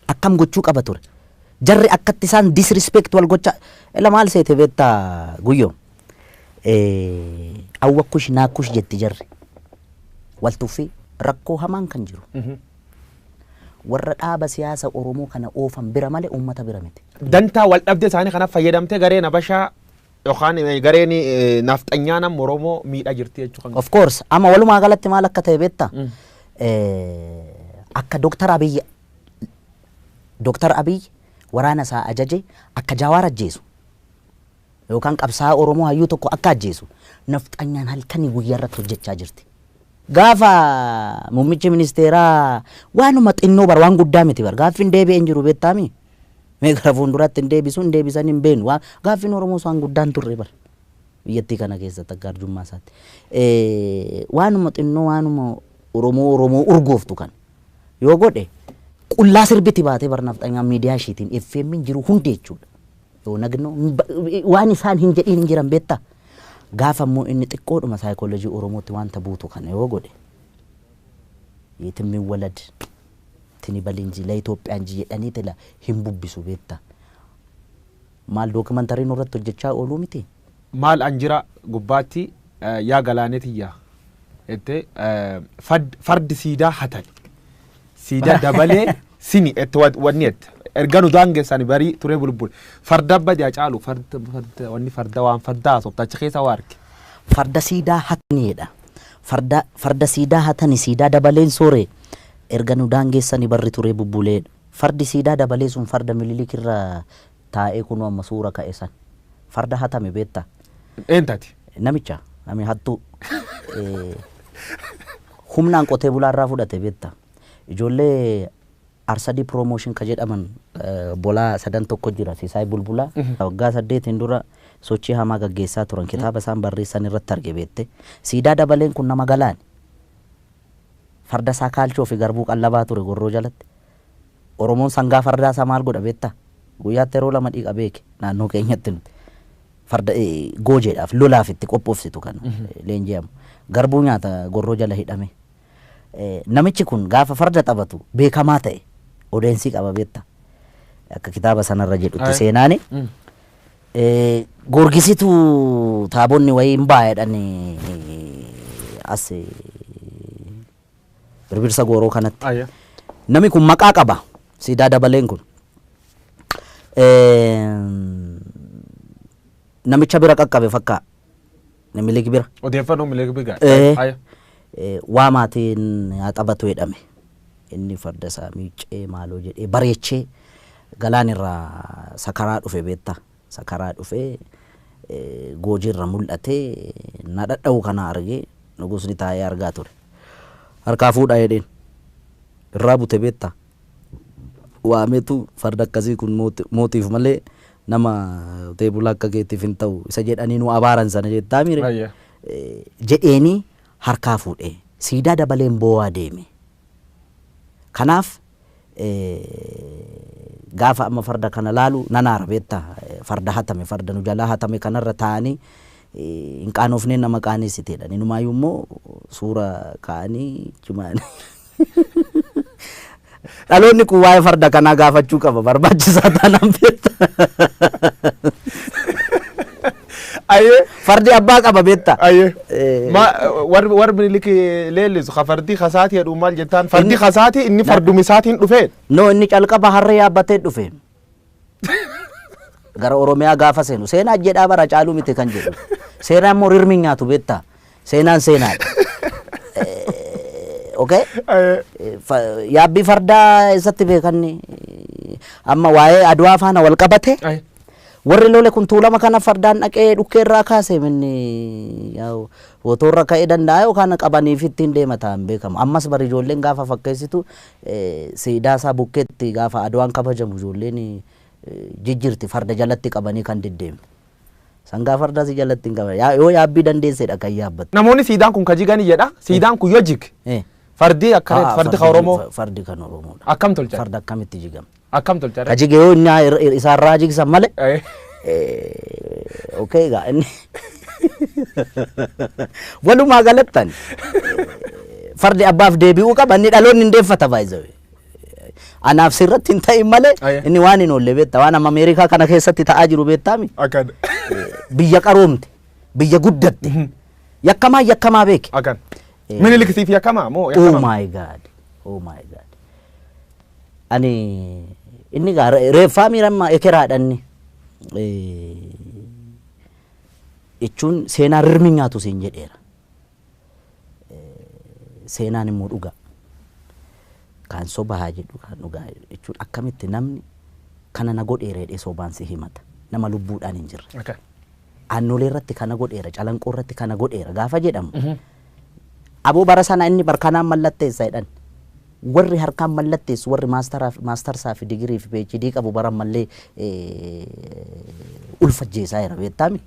Akkam gochuu qaba ture? Jarri akkatti isaan disrespect wal gocha ila maal seete beektaa guyyoo? Awwakkush naakkush jetti jarri. Wal tuffii rakkoo hamaan kan jiru. Warra dhaaba siyaasa Oromoo kana oofan bira malee uummata bira miti. Dantaa wal dhabdee isaanii kanaaf fayyadamtee gareen Habashaa yookaan gareen nafxanyaa nama Oromoo miidhaa jirti jechuudha. Of course amma walumaa galatti maal akka ta'e beektaa? Akka Dooktar Abiyyi waraana isaa ajaje akka Jawaar ajjeesu yookaan qabsaa'aa Oromoo hayyuu tokko akka ajjeesu nafxanyaan halkanii guyyaa irratti hojjechaa jirti. Gaafa muummichi ministeeraa waanuma xinnoo bar waan guddaa miti bar gaaffiin deebi'ee hin jiru beektaami. Mee gara fuulduraatti hin deebisu hin deebisan hin beenu gaaffiin Oromoo waan guddaan turre bar biyyattii kana keessatti akka arjummaa isaatti. Waanuma xinnoo waanuma Oromoo Oromoo urgooftu kan yoo godhe qullaa sirbiti baatee bar nafxanyaan miidiyaa ishiitiin FM jiru hundi jechuudha. Yoo nagnoo waan isaan hin jedhiin hin jiran beektaa. Gaafa immoo inni xiqqoodhuma saayikooloojii Oromootti wanta buutu kana yoo godhe yeetimmiin walad tini balinji la Itoophiyaan ji jedhanii tila hin bubbisu beektaa. Maal dookumentarii nurratti hojjechaa ooluu miti? Maal an jira gubbaatti yaa galaaneetiyyaa jettee fardi siidaa hatan siidaa dabalee sini itti wanni jette erga nu daangeessani barii turee bulbul farda badaa caalu farda wanni farda waan farda haasofta achi keessa waa arge. Farda siidaa hataniidha. Farda siidaa hatani siidaa dabaleen soore erga nu daangeessani barri turee bubbuleedha. Fardi siidaa dabalee sun farda Minilik irra taa'ee kunoo amma suura ka'e san. Farda hatame beektaa? Eentati? Namicha nami hattuu humnaan qotee bulaa irraa fudhate beektaa? Ijoollee Arsadii Promotion ka jedhaman bolaa sadan tokko jira Sisaay Bulbulaa waggaa 8 dura sochii hamaa gaggeessaa turan kitaaba isaan barreessan irratti arge beekte. Siidaa dabaleen kun nama galaani. Farda isaa kaalchoo fi garbuu qallabaa ture gorroo jalatti. Oromoon sangaa fardaa isaa maal godha beektaa? Guyyaatti yeroo 2 dhiqa beeke naannoo keenyatti nuti. Farda goojeedhaaf lolaaf itti qophoofsitu kan leenji'amu. Garbuu nyaata gorroo jala hidhame. Namichi kun gaafa farda taphatu beekamaa ta'e odeensii qaba beektaa? Akka kitaaba sanarra jedhutti seenaani. Goorgisitu taabonni wayii hin baay'edhan as birbirsa gooroo kanatti. Namni kun maqaa qaba siidaa dabaleen kun. Namicha bira qaqqabe fakkaa Minilik bira. Odeeffannoo Minilik bira. Waa maatiin haa taphatu jedhame. Inni farda isaa miiccee maaloo jedhee bareechee galaan irraa sakaraa dhufe beektaa? Sakaraa dhufee goojiirra mul'atee na dhadha'u kana argee nugusni taa'ee argaa ture. Harkaa fuudhaa jedheen irraa bute beektaa? Waameetu farda akkasii kun mootiif malee nama teebula akka keetiif hin ta'u isa jedhanii nu abaaran sana jettaa miire? Jedheenii harkaa fuudhee siidaa dabaleen boo'aa deeme. Kanaaf Gaafa amma farda kana laalu nanaara beektaa, farda hatame, farda nu jalaa hatame kanarra taa'anii hin qaanofnee nama qaaneessiteedha. Inumaayyuu immoo suura kaa'anii jumaan. Dhaloonni kun waa'ee farda kanaa gaafachuu qaba, barbaachisaa taanaan beektaa. Ayyee. Fardi abbaa qaba beektaa. Ayyee. Ma warri Minilik leellisu ka fardi kasaati jedhu maal jettaan, fardi kasaati inni fardumi isaatiin dhufee. No, inni calqaba harree yaabbatee dhufe. Gara Oromiyaa gaafa seenu seenaa jedhaa bara caaluu miti kan jedhu. Seenaa immoo rirmi nyaatu beektaa. Seenaan seenaadha. Okay? Yaabbii fardaa eessatti beekanni amma waa'ee Adwaa faana wal qabate. Warri lole kun Tuulama kana fardaan dhaqee dhukkee irraa kaase, minni fotoorra ka'ee danda'a yookaan qabaniif ittiin deema ta'an beekamu. Ammas bari ijoolleen gaafa fakkeessitu siidaa isaa bukkeetti gaafa Adwaan kabajamu ijoolleen jijjiirti, farda jalatti qabanii kan deddeemu. Sangaa fardaa si jalatti hin qaban. Yoo yaabbii dandeessedha kan yaabbattu. Namoonni siidaan kun ka jigani jedha. Siidaan kun yoo jig. Fardi akka fardi kan Oromoo. Fardi kan Oromoodha. Akkam tolchan? Farda akkamitti jigama? Akkam tolchan? Ka jige yoo inni isaarraa jigsan malee. Okay egaa inni walumaa galattan fardi abbaaf deebi'uu qaba, inni dhaloonni hin deeffata baay'ee. Anaaf sirratti hin ta'in malee inni waan hin oolle beektaa, waan amma Ameerikaa kana keessatti ta'aa jiru beektaami. Akkan. Biyya qaroomte, biyya guddatte, yakkamaa yakkamaa beeke. Akkan. Minilik siif yakkamaa moo Oh yakkamaa? my God. Oh my God. Ani inni gaa reeffaa miiramma ekeraadha inni. Jechuun seenaa rirmi nyaatu siin jedheera. Seenaan immoo dhugaa. Kaan soba haa jedhu, kaan dhugaa jechuun akkamitti namni kana na godheera jedhee sobaan si himata. Nama lubbuudhaan hin jirre. Aannolee irratti kana godheera, Calanqoo irratti kana godheera gaafa jedhamu. Aboo bara sana inni barkanaan mallatteessa jedhan. Warri harkaan mallatteessu, warri maastarsaa fi digirii fi PhD qabu bara mallee ulfajjeessaa jira beektaami.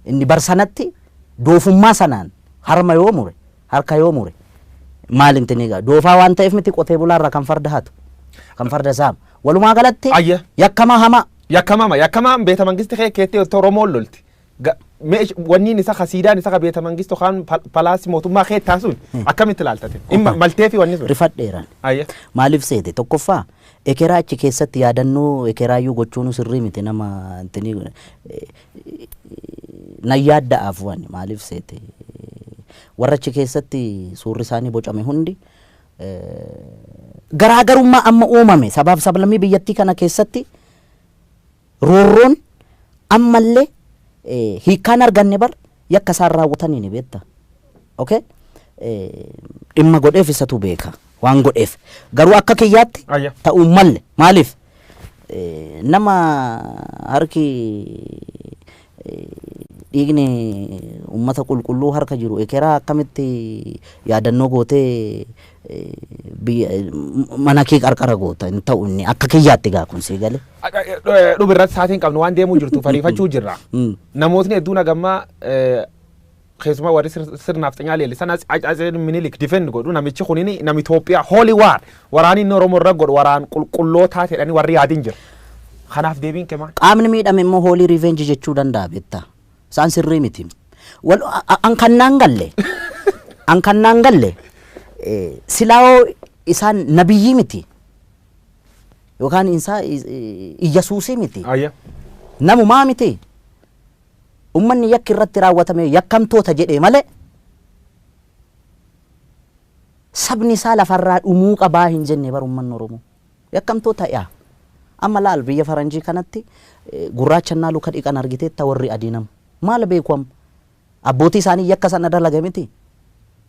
Inni bar sanatti doofummaa sanaan harma yoo mure, harka yoo mure, maal intini egaa doofaa waan ta'eef miti qotee bulaarraa kan farda hatu, kan farda saamu. Walumaa galatti yakkamaa hamaa. Yakkamama yakkamaan beeta mangisti kee keettee Oromoon lolti. Wanniin isa ka siidaan isa ka beeta mangistu kan palaasii mootummaa kee taasuun akkamitti ilaaltate? Maltee fi wanni sun. Rifadheeran. Maaliif seete, tokkoffaa ekeraa achi keessatti yaadannoo ekeraayyuu gochuun sirrii miti, nama intini nan yaadda'aaf waan maaliif seete, warra achi keessatti suurri isaanii bocame hundi garaagarummaa amma uumame sabaaf sablammii biyyattii kana keessatti roorroon ammallee hiikkaan arganne bar yakka isaan raawwatanii ni beekta. Okay? Dhimma godheef isatu beeka waan godheef. Garuu akka kiyyaatti ta'uu malle, maaliif nama harki dhiigni uummata qulqulluu harka jiru ekeraa akkamitti yaadannoo gootee biyya mana kee qarqara goota? Hin ta'u inni akka kiyyaatti gaa kun sii galee. Dhubi irratti sa'aatiin qabnu waan deemuu jirtu fariifachuu jirra. Namootni hedduun hagammaa keessumaa warri sirnaaf xinyaa leellisan Atsee Minilik defend godhu, namichi kunini nama Itoophiyaa holy war waraanni inni Oromoo irra godhu waraan qulqullootaa jedhanii warri yaadin jira. Kanaaf deebiin kee maal? Qaamni miidhame immoo holy revenge jechuu danda'a beektaa. Isaan sirrii miti. An kan naan galle. An kan naan galle silaa'oo isaan nabiyyii miti. Yookaan isaa Iyyasuusii miti. Namumaa miti. Ummanni yakki irratti raawwatame yakkamtoota jedhee malee sabni isaa lafarraa dhumuu qabaa hin jenne bar ummanni Oromoo. Yakkamtoota yaa. Amma laal, biyya faranjii kanatti gurraachannaa luka dhiqan argiteetta, warri adii nama. Maal beeku amma? Abbootii isaanii yakka sana dalaga miti.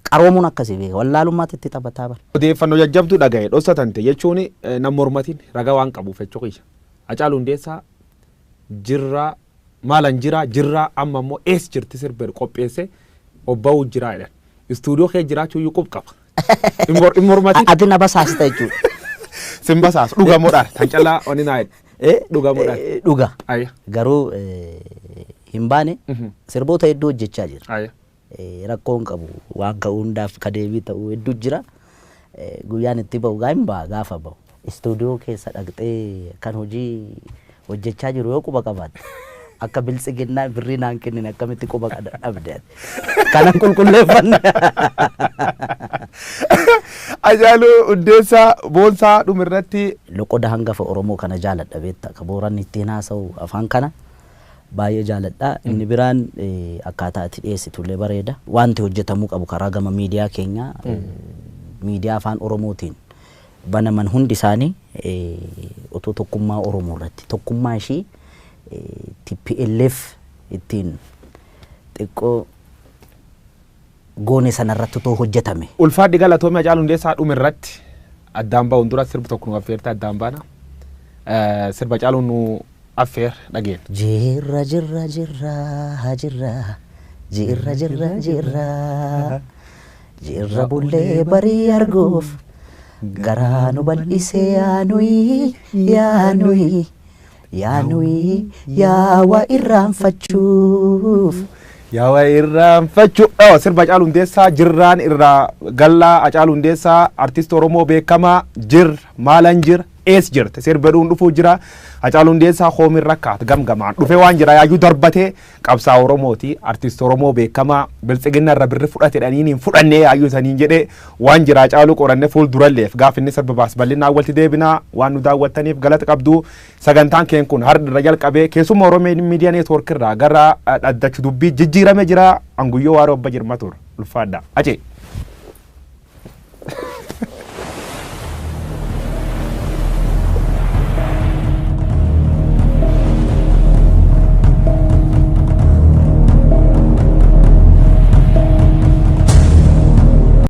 Qaroomuun akkasii beeka. Wallaalummaatti itti taphataa bara. Odeeffannoo jajjabduu dhagaye dhoksatante jechuun nam mormatiin ragaa waan qabuuf jechuu kiyya. Hacaaluu Hundeessaa jirraa maalan jira jirraa amma immoo ees jirti sirba qopheesse obba'uu jira jedhan. Istuudiyoo kee jiraachuu iyyuu qub qaba. In mormatiin. Ati na basaasita jechuudha. Sin basaasu dhugamoodhaan tan callaa oni naa jedhe. Dhugamoodhaan. Dhuga. Garuu hin baane, sirboota hedduu hojjechaa jira. Rakkoo hin qabu, waan ka'uu hundaaf ka deebii ta'uu hedduu jira. Guyyaan itti ba'u gaa hin ba'a gaafa ba'u. Istuudiyoo keessa dhaqxee kan hojii hojjechaa jiru yoo quba qabaatte, akka biltsiginnaa birrii naan kennine akkamitti quba dhabde ati? Kanan qulqulleeffanne. Hacaaluu Hundeessaa Boonsaa, dhumirratti. Loqoda hangafa Oromoo kana jaaladha, beekta, ka Booranni ittiin haasa'u afaan kana baay'ee jaaladha. Inni biraan akkaataa ati dhiyeessitullee bareeda. Wanti hojjetamuu qabu karaa gama miidiyaa keenyaa, miidiyaa afaan Oromootiin banaman hundi isaanii otoo tokkummaa Oromoo irratti, tokkummaa ishii TPLF ittiin xiqqoo goone sanarratti otoo hojjetame. Ulfaadhi, galatoomii. Hacaaluu Hundeessaa, dhumirratti addaan ba'uun dura sirbi tokko nu affeerte addaan baana. Sirba Hacaaluu nu affeer dhageen. Jirra jirra jirra jirra jirra jirra jirra jirra bullee barii arguuf garaa nu bal'isee, yaanuyi yaanuyi yaanuyi yaawaa irraanfachuuf. Yaawaa irraanfachuu. Oh, sirba Hacaaluu Hundeessaa jirraan irraa gallaa. Hacaaluu Hundeessaa, artist Oromoo beekamaa, jir maalan jir ees jirte sirba dhuun dhufuu jira. Hacaaluu Hundeessaa hoomin rakkaat gamgamaan dhufe waan jira yaayyuu darbatee qabsaa Oromooti, artist Oromoo beekamaa biltsiginna irra birri fudhate dhaniin hin fudhannee yaayyuu saniin jedhee waan jira. Hacaaluu qoranne fuulduralleef gaaf inni sirba baas bal'inaan walitti deebinaa. Waan nu daawwattaniif galata qabdu. Sagantaan keen kun har'a irra jalqabee keessummaa Oromoo Miidiyaa Neetwoork irraa gara dhaddachu dubbii jijjiirame jira. Anguyyoo Waaroo Abba Jirma ture. Ulfaadha. Acee.